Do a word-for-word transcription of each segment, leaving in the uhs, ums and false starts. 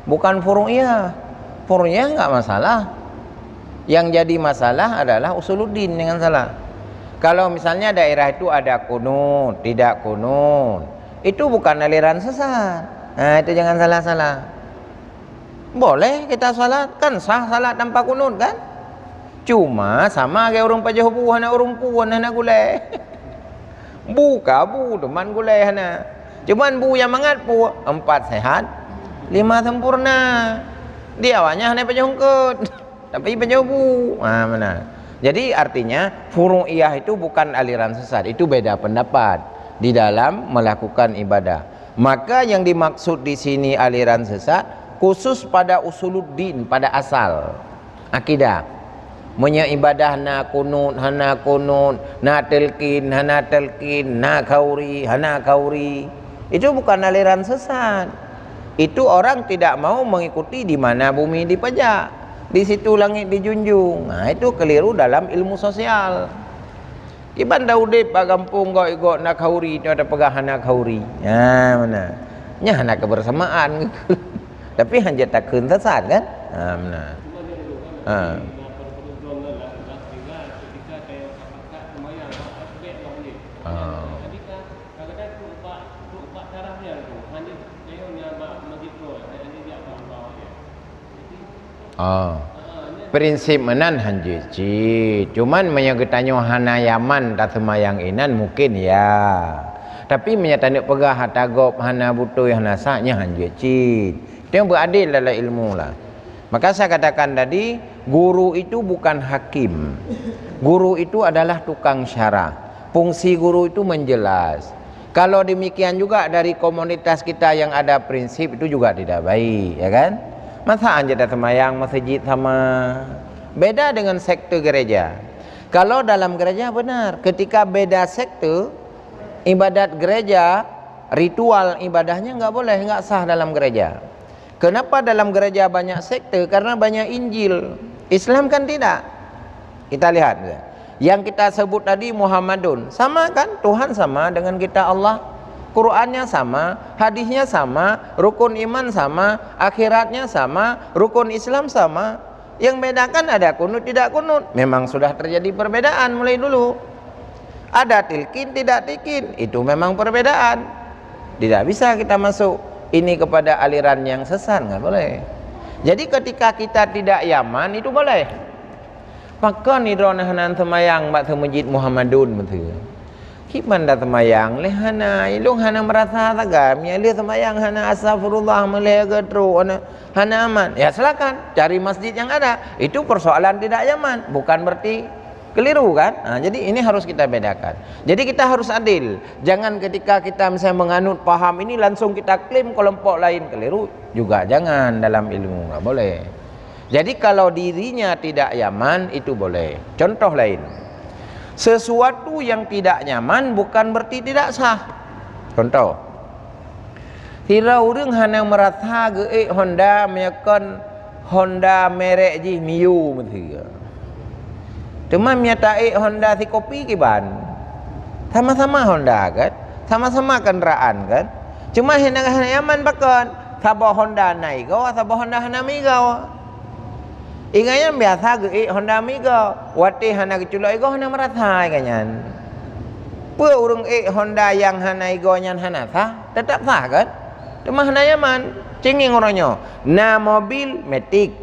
Bukan furu'iyah. Furu'iyah enggak masalah. Yang jadi masalah adalah usuluddin, jangan salah. Kalau misalnya daerah itu ada kunut, tidak kunut, itu bukan aliran sesat. Nah, itu jangan salah-salah. Boleh kita salat, kan sah salat tanpa kunut, kan? Cuma sama lagèe ureueng pajoh bu hana ureueng pun, hana gulai. Bu ka bu, teuma gulai hana. Cuman bu nyang mangat peue? Empat sehat, lima sempurna. Di awaknyan hana pajoh eungkôt, tapi pajoh bu. Ha, meunan. Jadi, artinya, furu'iyah itu bukan aliran sesat. Itu beda pendapat di dalam melakukan ibadah. Maka, yang dimaksud di sini aliran sesat khusus pada usuluddin, pada asal akidah. Meunyoe ibadah na kunut, hana kunut, na talqin, hana talqin, na khauri, hana khauri, itu bukan aliran sesat. Itu orang tidak mau mengikuti di mana bumi dipajak, di situ langit dijunjung. Nah, itu keliru dalam ilmu sosial. Kiban ta udép bak gampông gob-gob na khauri, nyoe tapeugah hana khauri. Ha, meunan. Nyan hana kebersamaan. Tapi hanjeuet takheun sesat, kan? Ha, meunan. Ha. Ha. Ah, prinsip meunan hanjeuet cit. Cuman meunyoe geutanyoe hana nyaman taseumayang inan, mungkin ya. Tapi meunyoe taneuk peugah ata gob hana beutôi, hana sah, nyan hanjeuet cit. Itu nyang beuadil dalam ilmu lah. Maka saya katakan tadi, guru itu bukan hakim. Guru itu adalah tukang syarah. Fungsi guru itu menjelas. Kalau demikian juga dari komunitas kita yang ada prinsip, itu juga tidak baik, ya kan? Masa hanjeuet taseumayang meuseujid sama? Beda dengan sekte gereja. Kalau dalam gereja benar, ketika beda sekte, ibadat gereja, ritual ibadahnya enggak boleh, enggak sah dalam gereja. Kenapa dalam gereja banyak sekte? Karena banyak Injil. Islam kan tidak. Kita lihat, yang kita sebut tadi Muhammadun, sama kan? Tuhan sama dengan kita Allah. Qurannya sama, hadisnya sama, rukun iman sama, akhiratnya sama, rukun Islam sama. Yang bedakan ada kunut tidak kunut. Memang sudah terjadi perbedaan mulai dulu. Ada tilkin tidak tilkin, itu memang perbedaan. Tidak bisa kita masuk ini kepada aliran yang sesat, nggak boleh. Jadi ketika kita tidak nyaman, itu boleh. Pakon ni droeneuh hana seumayang bak seumeujid Muhammadun beutôi? Kiban dah seumayang lé hana, ilong hana merasa sagai, meunyo lé seumayang hana astagfirullah, meulhèe geutrok, hana, hana aman. Ya silakan, cari masjid yang ada. Itu persoalan tidak nyaman, bukan berarti keliru kan? Ha, jadi ini harus kita bedakan. Jadi kita harus adil. Jangan ketika kita misalnya menganut paham ini langsung kita klaim kelompok lain keliru. Juga jangan dalam ilmu, nggak boleh. Jadi kalau dirinya tidak nyaman, itu boleh. Contoh lain. Sesuatu yang tidak nyaman bukan berarti tidak sah. Contoh. Sidroe ureuëng hana meurasa geuék Honda meunyo kon Honda merek jih Mio meusigoe. Teuma meunyo taék Honda si kopi kiban. Sama-sama Honda kan? Sama-sama kendaraan kan? Cuma hana, hana nyaman pakon? Saboh Honda na igoe, saboh Honda hana meuigoe. Ingat nyan biasa geuék Honda meuigoe. Watée hana geuculok igoe hana meurasa ingat nyan. Peue ureuëng ék Honda nyang hana igoe nyan hana sah? Teutap sah kan? Teuma hana nyaman. Cingeng uroe nyoe. Na mobil matik,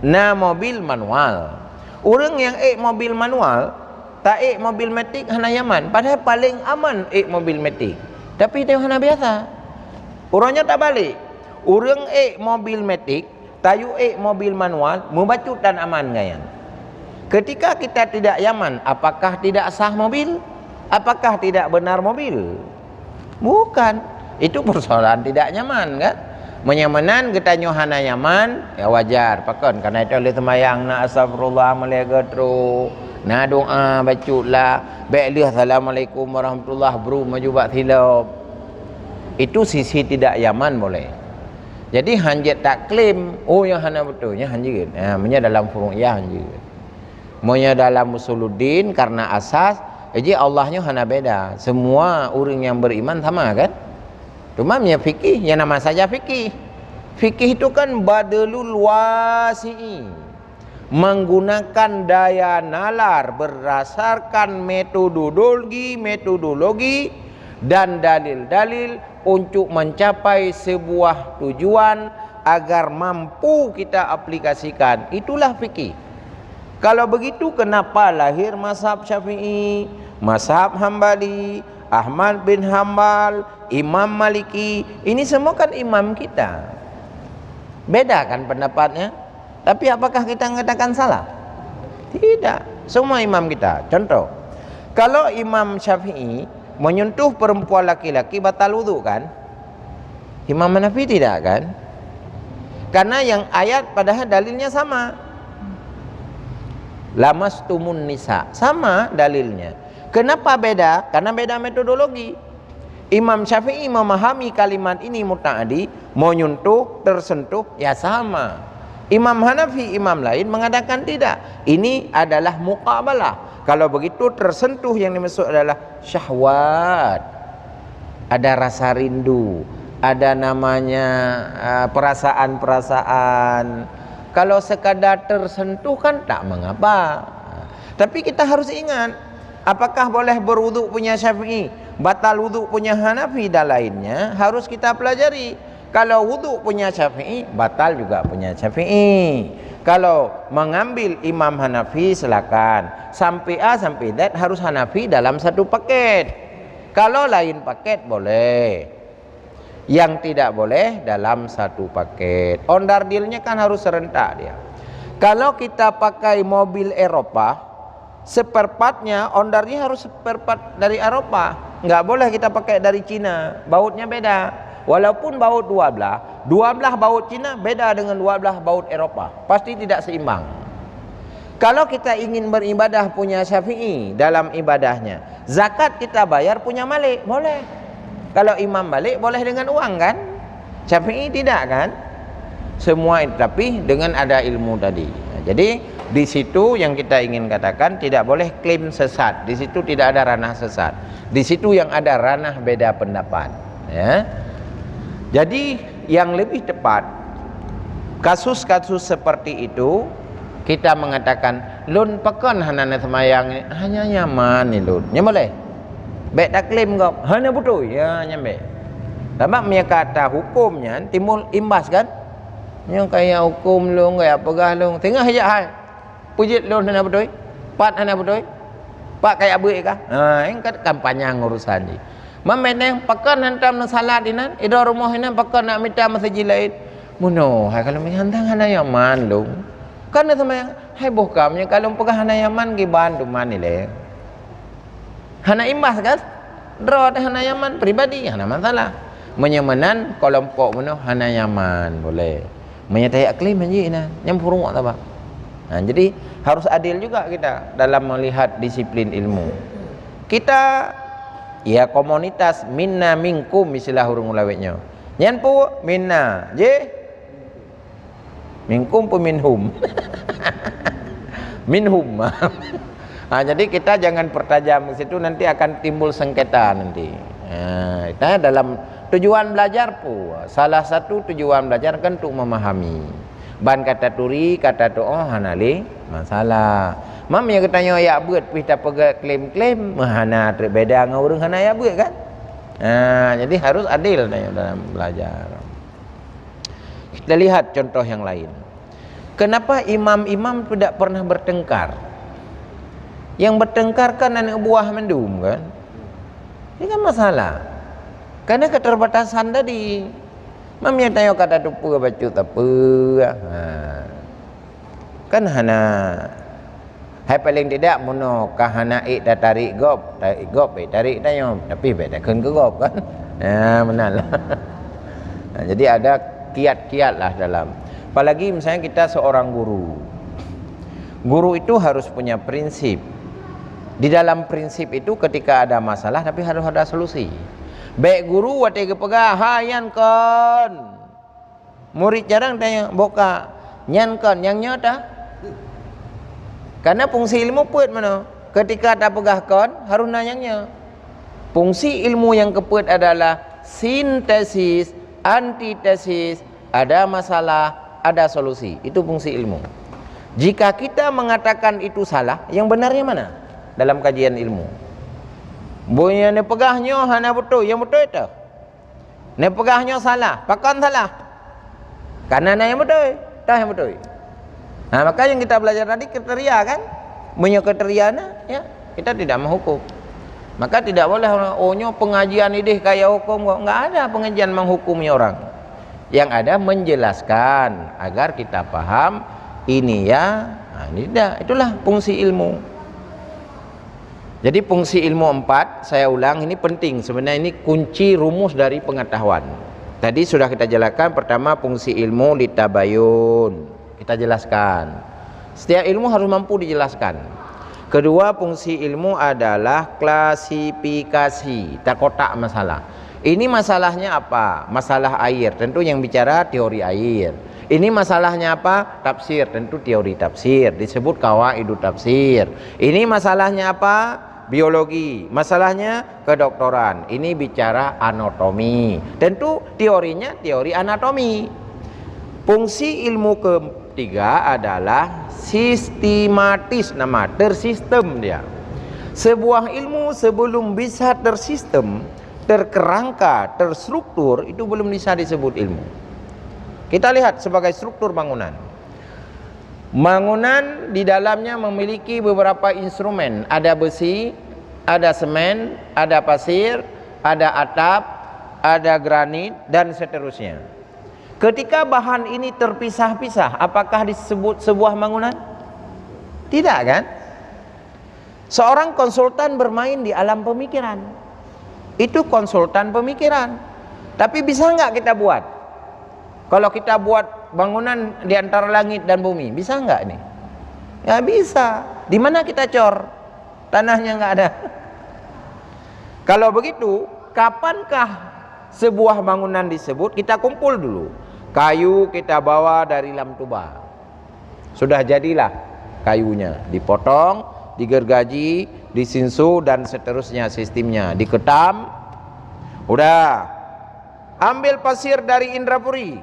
na mobil manual. Ureuëng nyang ék mobil manual, taék mobil matik hana nyaman. Padahai paleng aman ék mobil matik. Tapi teuh hana biasa. Uroe nyoe tabalek. Ureuëng ék mobil matik, tayue ék mobil manual, meubacut dan aman ngon nyan. Ketika kita tidak nyaman, apakah tidak sah mobil? Apakah tidak benar mobil? Bukan. Itu persoalan tidak nyaman kan? Meunyo meunan geutanyoe hana nyaman, ya wajar. Pakon? Karena itu lheueh seumayang na astagfirullah meulhèe geutrok, na doa bacut lah, bék lheueh assalamualaikum warahmatullah bru maju bak silop. Itu sisi tidak nyaman boleh. Jadi hanjeuet taklaim, oh nyang hana beutôi, nyan hanjeuet. Ha, meunyo dalam furu'iyah hanjeuet. Meunyo dalam usuluddin karena asas, jadi Allah nyoe hana beda. Semua ureuëng nyang beriman sama kan? Cuma meunyo fikih, ya nama saja fikih. Fikih itu kan badlul wasi'i, menggunakan daya nalar berdasarkan metodologi, metodologi dan dalil-dalil untuk mencapai sebuah tujuan agar mampu kita aplikasikan. Itulah fikih. Kalau begitu, kenapa lahir mazhab Syafi'i, mazhab Hambali, Ahmad bin Hambal, Imam Maliki? Ini semua kan imam kita. Beda kan pendapatnya? Tapi apakah kita mengatakan salah? Tidak. Semua imam kita. Contoh, kalau Imam Syafi'i menyentuh perempuan laki-laki, batal wudhu kan? Imam Hanafi tidak kan? Karena yang ayat padahal dalilnya sama. Lamastumun nisa, sama dalilnya. Kenapa beda? Karena beda metodologi. Imam Syafi'i memahami kalimat ini muta'adi, menyentuh, tersentuh, ya sama. Imam Hanafi, imam lain mengatakan tidak. Ini adalah muqabalah. Kalau begitu, tersentuh yang dimaksud adalah syahwat. Ada rasa rindu, ada namanya, ah, perasaan-perasaan. Kalau sekadar tersentuh kan tak mengapa. Tapi kita harus ingat, apakah boleh berwuduk punya Syafi'i, batal wuduk punya Hanafi dan lainnya, harus kita pelajari. Kalau wuduk punya Syafi'i, batal juga punya Syafi'i. Kalau mengambil Imam Hanafi, silakan. Sampai A sampai Z harus Hanafi dalam satu paket. Kalau lain paket, boleh. Yang tidak boleh dalam satu paket. Onderdilnya kan harus serentak dia. Kalau kita pakai mobil Eropa, spare part-nya, onderdilnya harus spare part dari Eropa. Nggak boleh kita pakai dari Cina. Bautnya beda. Walaupun baut dua belah, dua belah baut Cina beda dengan dua belah baut Eropa. Pasti tidak seimbang. Kalau kita ingin beribadah punya Syafi'i dalam ibadahnya, zakat kita bayar punya Malik, boleh. Kalau Imam Malik boleh dengan uang kan? Syafi'i tidak kan? Semua itu, tapi dengan ada ilmu tadi. Nah, jadi di situ yang kita ingin katakan tidak boleh klaim sesat. Di situ tidak ada ranah sesat. Di situ yang ada ranah beda pendapat. Ya. Jadi yang lebih tepat, kasus-kasus seperti itu, kita mengatakan, "Lôn pakon hana neuseumayang, hana nyaman ni lôn." Nyan boleh. Bèk taklaim gob, "Hana beutôi." Ya, nyan bèk. Sabab meunyo ka tahukôm nyan timbul imbas kan? Nyoe kaya hukôm lôn, kaya peugah lôn, teungoh jak hai. Peujeuet lôn hana beutôi? Pat hana beutôi? Pat kajak beuet kah? Ha, nyan kan, kan panyang urusan jih. Meunyoe pakon hantom neusalat inan, idong rumoh inan pakon neuk mita meuseujid laén? Meunoe hai ka lôn hantom hana nyaman lôn. Kan neuseumayang, hai boh ka meunyoe ka lôn peugah hana nyaman kiban teuma ilèe. Hana imbas kan? Droe teuh hana nyaman, pribadi hana masalah. Meunyoe meunan, keulompok meunoe hana nyaman, boleh. Meunyoe tajak klaim jih inan, nyan peuruwok taba. Nah, jadi harus adil juga kita dalam melihat disiplin ilmu. Kita, ya, komunitas minna minkum istilah ureueng Ulawet nyoe. Nyan peue minna, jih? Minkum peue minhum? Minhum. Ha, jadi kita jangan pertajam ke situ, nanti akan timbul sengketa nanti. Ha, kita dalam tujuan belajar peue, salah satu tujuan belajar kan untuk memahami. Ban ka taturi, ka tatu'oh hana lé masalah. Meunyoe geutanyoe jak beuet pih tapeugah klaim-klaim, hana trép beda ngon ureueng hana jak beuet kan? Ha, jadi harus adil tanyoe dalam belajar. Kita lihat contoh yang lain. Kenapa imam-imam tidak pernah bertengkar? Yang bertengkar kan aneuk buah mandum kan? Ini kan masalah. Karena keterbatasan tadi. Meunyoe tanyoe ka tateupeue bacut sapeue, ha. Kan hana. Hai paling tidak meunoe ka hana ék tatarek gob, tarek gob, ék tarek tanyoe, tapi bèk takheun keu gob kan. Ha, meunan lah. Ha, jadi ada kiat-kiat lah dalam. Apalagi misalnya kita seorang guru. Guru itu harus punya prinsip. Di dalam prinsip itu ketika ada masalah tapi harus ada solusi. Bèk guru watèe geupeugah, "Ha, nyan kon." Murit jarang tanya, "Boh ka, nyan kon, nyang nyoe tah?" Karena fungsi ilmu peuet meunoe. Ketika tapeugah kon, harus na nyang nyoe. Fungsi ilmu nyang keupeuet adalah sintesis, antitesis, Ada masalah, ada solusi. Itu fungsi ilmu. Jika kita mengatakan itu salah, yang benarnya mana dalam kajian ilmu? Bunya neupeugah nyoe hana beutôi, yang beutôi teuh. Neupeugah nyoe salah, pakon salah? Karena na nyang beutôi, teuh nyang beutôi. Nah, maka yang kita belajar tadi kriteria kan? Meunyoe kriteria na, ya, kita tidak menghukum. Maka tidak boleh orang, "Oh, nyoe pengajian idéh kaya hukum kok." Enggak ada pengajian menghukumi orang. Yang ada menjelaskan agar kita paham ini ya, nah, ini tidak. Itulah fungsi ilmu. Jadi fungsi ilmu empat, saya ulang, ini penting. Sebenarnya ini kunci rumus dari pengetahuan. Tadi sudah kita jelaskan, pertama fungsi ilmu litabayun. Kita jelaskan. Setiap ilmu harus mampu dijelaskan. Kedua, fungsi ilmu adalah klasifikasi, takotak masalah. Ini masalahnya apa? Masalah air, tentu yang bicara teori air. Ini masalahnya apa? Tafsir, tentu teori tafsir, disebut qawaidut tafsir. Ini masalahnya apa? Biologi. Masalahnya kedokteran. Ini bicara anatomi. Tentu teorinya teori anatomi. Fungsi ilmu ketiga adalah sistematis, nama, tersistem dia. Sebuah ilmu sebelum bisa tersistem, terkerangka, terstruktur, itu belum bisa disebut ilmu. Kita lihat sebagai struktur bangunan. Bangunan di dalamnya memiliki beberapa instrumen, ada besi, ada semen, ada pasir, ada atap, ada granit, dan seterusnya. Ketika bahan ini terpisah-pisah, apakah disebut sebuah bangunan? Tidak, kan? Seorang konsultan bermain di alam pemikiran. Itu konsultan pemikiran. Tapi bisa nggak kita buat? Kalau kita buat bangunan di antara langit dan bumi, bisa nggak ini? Nggak bisa. Di mana kita cor? Tanahnya nggak ada. Kalau begitu, kapankah sebuah bangunan disebut? Kita kumpul dulu. Kayu kita bawa dari Lam Tuba. Sudah jadilah kayunya, dipotong, digergaji, disinsu, dan seterusnya sistemnya. Diketam. Udah. Ambil pasir dari Indrapuri.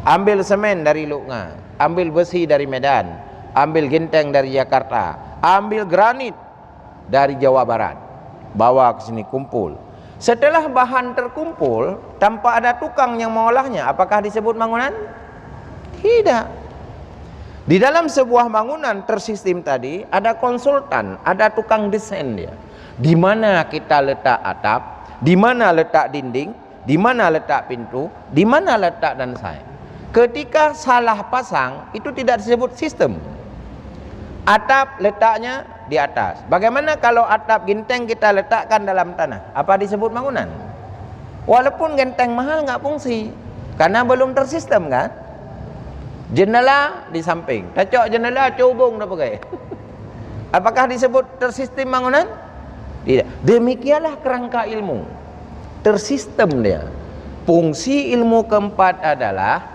Ambil semen dari Luknga. Ambil besi dari Medan. Ambil genteng dari Jakarta. Ambil granit dari Jawa Barat. Bawa ke sini, kumpul. Setelah bahan terkumpul, tanpa ada tukang yang mengolahnya, apakah disebut bangunan? Tidak. Di dalam sebuah bangunan tersistem tadi, ada konsultan, ada tukang desain dia. Di mana kita letak atap, di mana letak dinding, di mana letak pintu, di mana letak dan sai. Ketika salah pasang, itu tidak disebut sistem. Atap letaknya di atas. Bagaimana kalau atap genteng kita letakkan dalam tanah? Apa disebut bangunan? Walaupun genteng mahal, nggak fungsi. Karena belum tersistem, kan? Jendela di samping. Tacok jendela, cubung dah peugah. Apakah disebut tersistem bangunan? Tidak. Demikianlah kerangka ilmu. Tersistem dia. Fungsi ilmu keempat adalah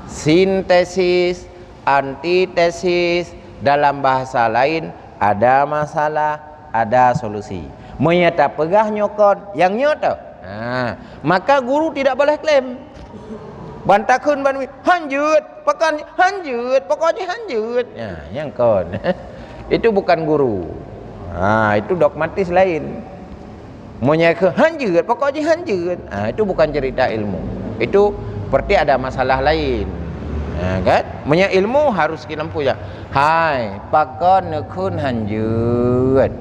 sintesis, antitesis, dalam bahasa lain, ada masalah, ada solusi. Meunyo tapeugah nyoe kon, nyang nyoe teuh. Ha, maka guru tidak boleh klaim. Ban takheun ban, "Hanjeuet, pakon hanjeuet, pokok jih hanjeuet." Ya, nyang kon. Itu bukan guru. Ha, itu dogmatis lain. Meunyo kheun hanjeuet, pokok jih hanjeuet. Ha, itu bukan cerita ilmu. Itu berarti ada masalah lain. Ha, kan? Meunyo ilmu harus kilampu ya. "Hai, pakon neukheun hanjeuet?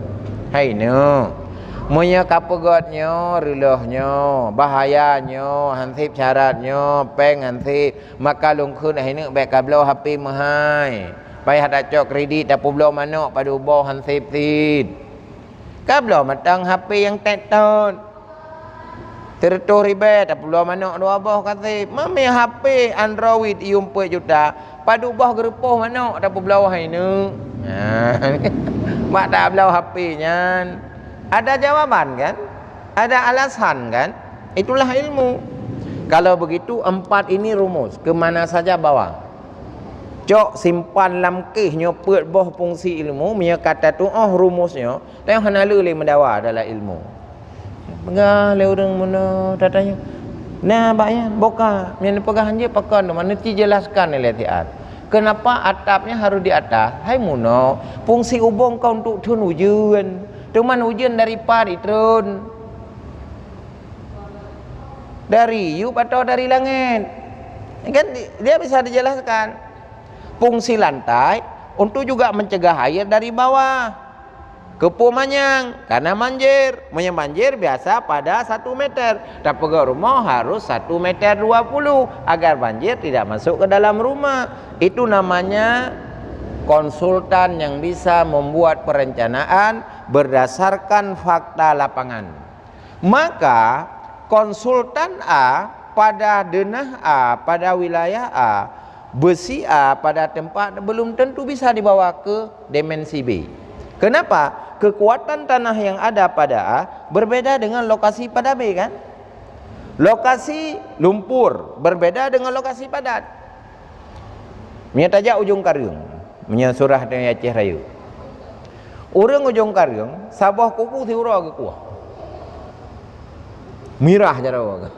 Hai neu. Meunyo kapeugöt nyoe, reuloh nyoe, bahaya nyoe, hanseb syarat nyoe, péng hanseb, maka lôn kheun hai neu bèk kabloe H P meuhai. Payah tacok kredit, tapeubloe manok padub boh hanseb cit." Kabloe mantong H P nyang tét-tôt. Sireutôh ribèe, tapeubloe manok dua boh ka seb. Mamé H P Android yum peuet juta, padub boh geureupoh manok tapeubloe hai neu. Ha, bak tabloe H P nyan. Ada jawaban kan? Ada alasan kan? Itulah ilmu. Kalau begitu, empat ini rumus, ke mana saja bawa. Cok simpan lam kéh nyoe peuet boh fungsi ilmu, meunyoe ka tatu'oh rumus nyoe, tanyoe hana le lé meudawa dalam ilmu. Peugah lé ureueng meunoe, tatanyong, Nah, bak nyan, boh ka, nyan peugah hanjeuet pakon, mana ti jelaskan lé siat. Kenapa atapnya harus di atas? Hai munoe, fungsi ubong ka untuk theun ujeuen. Teuma ujeuen dari pat itreun? Dari yup atau dari langét? Kan di-, dia bisa dijelaskan. Fungsi lantai untuk juga mencegah air dari bawah. Keupeue manyang? Karena banjir. Meunyoe banjir biasa pada satu meter, tapeugöt rumoh harus satu meter dua puluh agar banjir tidak masuk ke dalam rumah. Itu namanya konsultan yang bisa membuat perencanaan berdasarkan fakta lapangan. Maka konsultan A pada deunah A, pada wilayah A, beusi A pada teumpat belum tentu bisa dibawa ke dimensi B. Kenapa? Kekuatan tanah yang ada pada A berbeda dengan lokasi pada B, kan? Lokasi lumpur berbeda dengan lokasi padat. Meunyoe tajak Ujong Kareueng, meunyoe surah di Aceh Rayeuk. Ureuëng Ujong Kareueng, saboh kubu siuroe geukueh. Mirah jaroe.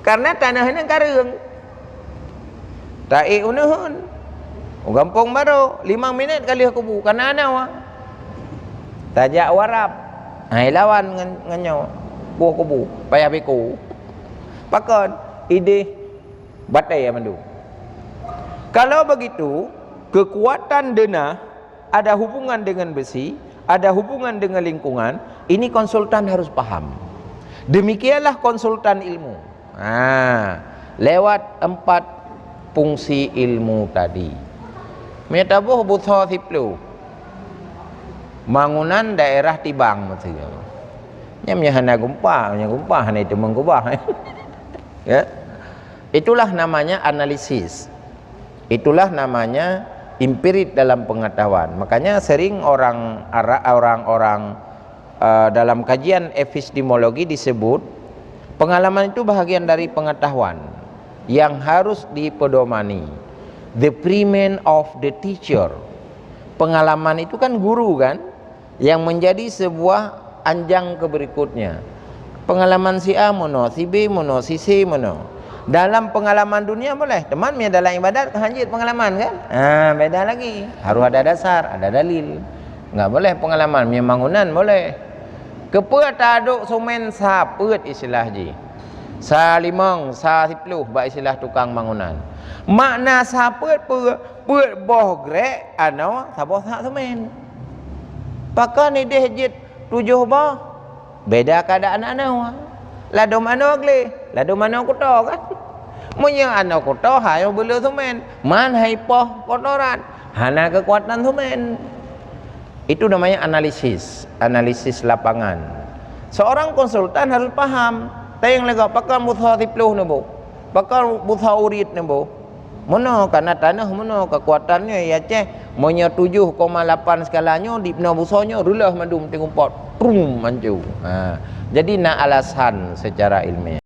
Karena tanah nyan kareueng. Taék u neuheun, u gampông barô, limong minét ka lheueh kubu, kana na wa. Tajak u Arab, hai lawan ngon, ngon nyoe, kueh kubu, payah biko. Pakon? Idéh batée mandum. Kalau begitu, kekuatan deunah ada hubungan dengan besi, ada hubungan dengan lingkungan, ini konsultan harus paham. Demikianlah konsultan ilmu. Ha, lewat empat fungsi ilmu tadi. Meunyoe taboh busoe siplôh, bangunan daerah Tibang maksudnya. Nyan meunyoe hana geumpah, meunyoe geumpah hana itu mengubah. Ya. Itulah namanya analisis. Itulah namanya empirik dalam pengetahuan. Makanya sering orang Arab, orang-orang, eh, dalam kajian epistemologi disebut, pengalaman itu bahagian dari pengetahuan yang harus dipedomani. The preeminence of the teacher. Pengalaman itu kan guru, kan? Yang menjadi sebuah anjang ke berikutnya. Pengalaman si A meunoe, si B meunoe, si C meunoe. Dalam pengalaman dunia boleh, teuma meunyoe dalam ibadat ka hanjeuet pengalaman, kan? Ha, beda lagi. Harus ada dasar, ada dalil. Enggak boleh pengalaman, meunyoe bangunan boleh. Keupeue taduek semen sa peuet istilah jih? Sa limong, sa siplôh bak istilah tukang bangunan. Makna sa peuet peue? Peuet boh grek anoe saboh sak semen. Pakon idéh jeuet tujoh boh? Beda keuadaan anoe. Ladôm anoe gleh, ladôm anoe kuto, kan? Meunyoe anoe kuto, hai beuleue semen, man hai poh kotoran, hana keukuatan semen. Itu namanya analisis, analisis lapangan. Seorang konsultan harus paham, tayang lagak pakon busoe siplôh neuboh, pakon busoe urit neuboh. Meunoe, karena tanoh meunoe keukuatannyo, ya Aceh, meunyoe tujoh koma lapan skala nyoe, di peunoh busoe nyoe, reuloh mandum teugumpot, prum, mancu. Ha. Jadi, na alasan secara ilmiah.